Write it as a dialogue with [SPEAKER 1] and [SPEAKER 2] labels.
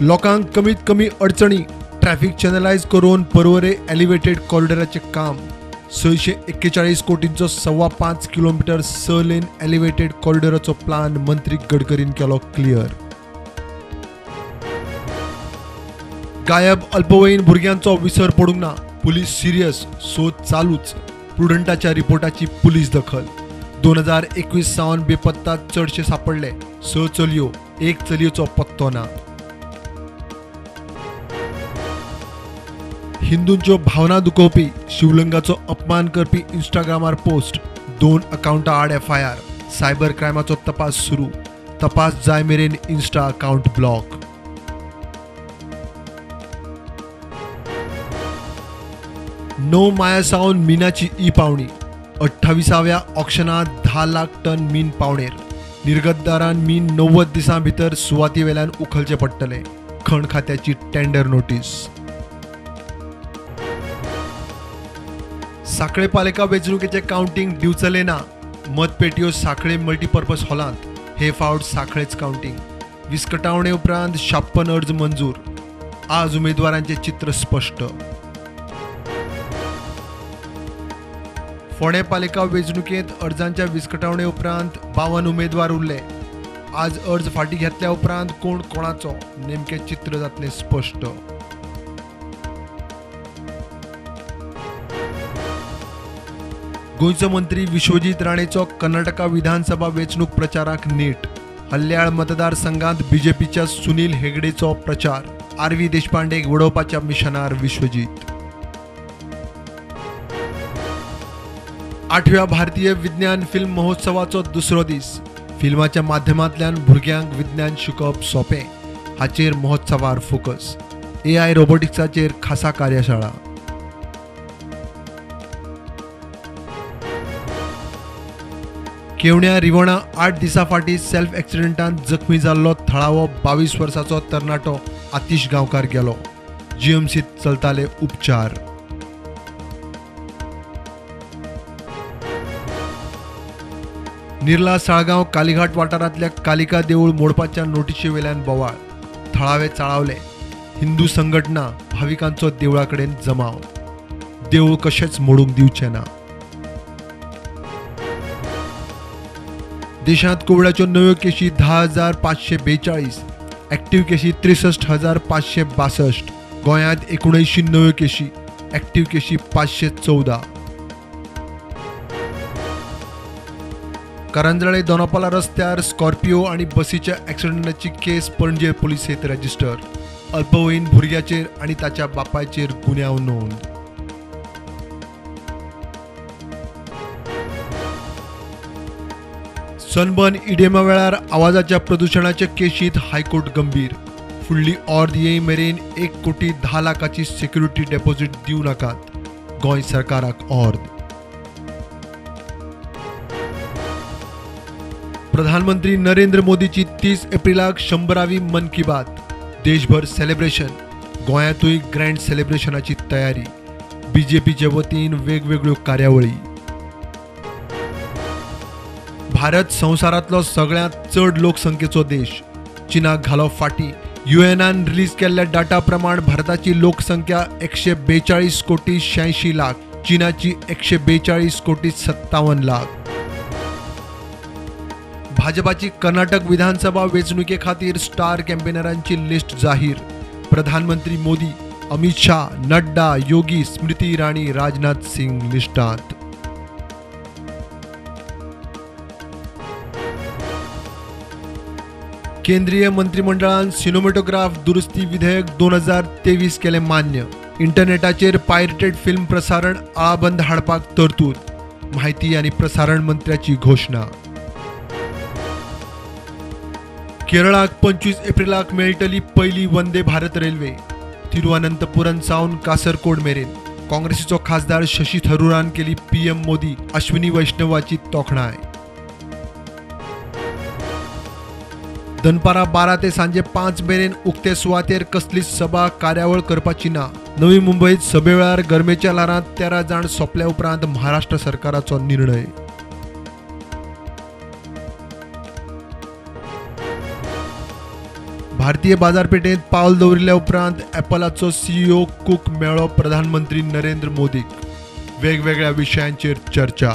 [SPEAKER 1] लोकांक कमीत कमी अडचणी, ट्रॅफिक चॅनलायज करून पर्वरे एलिव्हेटेड कॉरिडॉराचें काम. 641 कोटींचो 5.25 किलोमिटर 6 लेन एलिव्हेटेड कॉरिडॉराचो प्लान मंत्री गडकरीन केलो क्लियर. गायब अल्पवयीन भुरग्यांचो विसर पडूंक ना, पुलीस सिरियस, सोद चालूच. प्रुडंटाच्या रिपोर्टाची पुलीस दखल. 2021 सावन बेपत्ता चडशे सापडले, 6 चलयो, 1 चलयेचो पत्तो ना. हिंदूंच्यो भावना दुखोवपी, शिवलिंगाचो अपमान करपी इंस्टाग्रामार पोस्ट, 2 अकाउंटा आड एफआयआर. सायबर क्रायमाचो तपास सुरू, तपास जाय मेरेन इन्स्टा अकाउंट ब्लॉक. णव माया सावन मिनाची ई पावणी. 28व्या ऑक्शनांत 10 लाख टन मीन पावणेर. निर्गतदारान मीन 90 दिसां भितर सुवाती वेल्यान उखलचें पडटलें. खण खात्याची टेंडर नोटीस. सांखळे पालिका वेंचणुकेचें कावंटींग दिवचले ना. मतपेटयो सांखळे मल्टीपर्पज हॉलांत, हे फावट सांखळेच कावंटींग. विस्कटावणे उपरांत 56 अर्ज मंजूर. आज उमेदवारांचें चित्र स्पश्ट. फोंडें पालिका वेंचणुकेंत अर्जांच्या विस्कटावणे उपरांत 52 उमेदवार उरले. आज अर्ज फाटीं घेतल्या उपरांत कोण कोणाचो नेमकें चित्र जातलें स्पश्ट. गोंयचो मंत्री विश्वजीत राणेचो कर्नाटका विधानसभा वेंचणूक प्रचाराक नेट. हल्ल्याळ मतदारसंघात बीजेपीच्या सुनील हेगडेचो प्रचार. आर व्ही देशपांडेक वडोवपाच्या मिशनार विश्वजीत. 8व्या भारतीय विज्ञान फिल्म महोत्सवाचो दुसरो दीस. फिल्माच्या माध्यमांतल्यान भुरग्यांक विज्ञान शिकोवप सोंपें हाचेर महोत्सवार फोकस. एआय रोबोटिक्साचेर खासा कार्यशाळा. केवण्या रिवणा 8 दिसां फाटीं सेल्फ एक्सिडंटांत जखमी जाल्लो थळावो 22 वर्सांचो तरणाटो आतिश गांवकार गेलो. जीएमसीत चलताले उपचार. निर्ला साळगांव कालीघाट वाठारांतल्या कालिका देऊळ मोडपाच्या नोटिशी वेल्यान बोवाळ. थळावे चाळावले. हिंदू संघटना भाविकांचो देवळा कडेन जमाव. देऊळ कशेंच मोडूंक दिवचें ना. देशांत कोविडाच्यो नव्यो केशी 10,542, ऍक्टिव्ह केशी 63,562. गोंयांत 79 नव्यो केशी, ऍक्टिव्ह केशी 514. करंजळे दोनापावला रस्त्यार स्कॉर्पिओ आनी बसीच्या ऍक्सिडंटाची केस पणजे पुलिसेंत रजिस्टर. अल्पवयीन भुरग्याचेर आनी ताच्या बापायचेर गुन्यांव नोंद. सनबर्न इडेमा वेळार आवाजाच्या प्रदुशणाचे केशींत हायकोर्ट गंभीर. फुडली ऑर्द येय मेरेन 1,10,00,000 सेक्युरिटी डेपॉझिट दिवं नाकात. गोंय सरकाराक ऑर्द. प्रधानमंत्री नरेंद्र मोदीची 30 एप्रिलाक 100वी मन की बात. देशभर सेलिब्रेशन. गोंयांतूय ग्रँड सेलिब्रेशनाची तयारी. बीजेपीचे वतीन वेगवेगळ्यो कार्यावळी. भारत संवसारांतलो सगळ्यांत चड लोकसंख्येचो देश. चीनाक घालो फाटी. युएनान रिलीज केल्ल्या डाटा प्रमाण भारताची लोकसंख्या 142 कोटी 86 लाख, चीनाची 142 कोटी 57 लाख. भाजपाची कर्नाटक विधानसभा वेंचणुके खातीर स्टार कॅम्पेनरांची लिस्ट जाहीर. प्रधानमंत्री मोदी, अमित शाह, नड्डा, योगी, स्मृती इराणी, राजनाथ सिंग लिस्टांत. केंद्रीय मंत्रिमंडळान सिनेमॅटोग्राफ दुरुस्ती विधेयक 2023 केलें मान्य. इंटरनेटाचेर पायरेटेड फिल्म प्रसारण आळाबंद हाडपाक तरतूद. माहिती आनी प्रसारण मंत्र्याची घोशणा. केरळाक 25 एप्रिलाक मेळटली पयली वंदे भारत रेल्वे. तिरुअनंतपुरम सावन कासरकोड मेरेन. काँग्रेसीचो खासदार शशी थरूरान केली पीएम मोदी, अश्विनी वैष्णवाची तोखणाय. दनपारां 12 ते सांजे 5 मेरेन उक्ते सुवातेर कसलीच सभा कार्यावळ करपाची ना. नवी मुंबयत सभे वेळार गरमेच्या ल्हारांत 13 जाण सोंपल्या उपरांत महाराष्ट्र सरकाराचो निर्णय. भारतीय बाजारपेठेंत पावल दवरिल्ल्या उपरांत ॲपलाचो सीईओ कूक मेळ्ळो प्रधानमंत्री नरेंद्र मोदीक. वेगवेगळ्या विशयांचेर चर्चा.